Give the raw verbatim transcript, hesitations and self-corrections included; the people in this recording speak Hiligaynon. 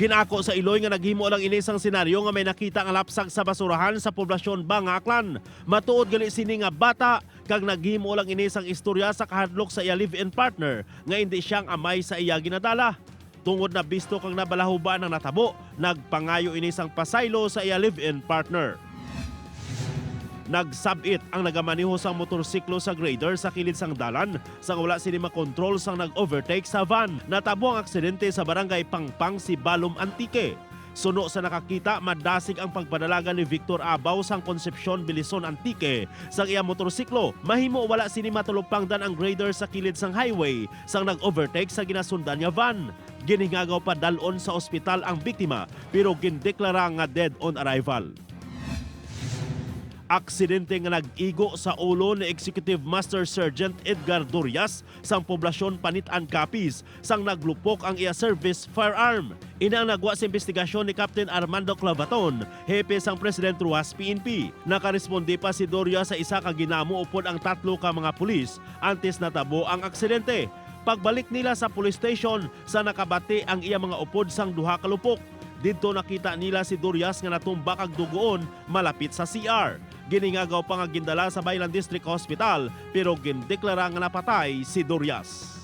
Ginako sa Iloy nga naghimo lang ini sang senaryo nga may nakita nga lapsag sa basurahan sa poblasyon Banga, Aklan. Matuod gali sini nga bata kag naghimo lang ini sang istorya sa kahadlok sa iya live-in partner nga indi siya ang amay sa iya ginadala. Tungod nabisto kag nabalahuban ang natabo, nagpangayo ini sang pasaylo sa iya live-in partner. Nagsab-it ang nagamaneho sang motorsiklo sa grader sa kilid sang dalan sang wala sini makontrol sang nag-overtake sa van. Natabo ang aksidente sa barangay Pangpang, Sibalom, Antique. Suno sa nakakita, madasig ang pagpadalagan ni Victor Abaw sang Concepcion, Belison, Antique sang iya motorsiklo. Mahimo wala sini matalupangdan ang grader sa kilid sang highway sang nag-overtake sa ginasundan niya van. Ginhingagaw pa dal-on sa ospital ang biktima, pero gindeklara nga dead on arrival. Aksidente nga nag-igo sa ulo ni Executive Master Sergeant Edgar Durias sang poblasyon Panit-an, Capiz, sang naglupok ang iya service firearm. Ini ang nagwa sa investigasyon ni Captain Armando Clavaton, hepe sang President Roxas P N P. Nakaresponde pa si Durias sa isa ka ginamo upod ang tatlo ka mga pulis antes natabo ang aksidente. Pagbalik nila sa police station, sa nakabati ang iya mga upod sang duha ka lupok. Didto nakita nila si Durias nga natumba kag dugoon malapit sa C R. Ginhingagaw pa nga gindala sa Baylan District Hospital, pero gindeklara nga napatay si Durias.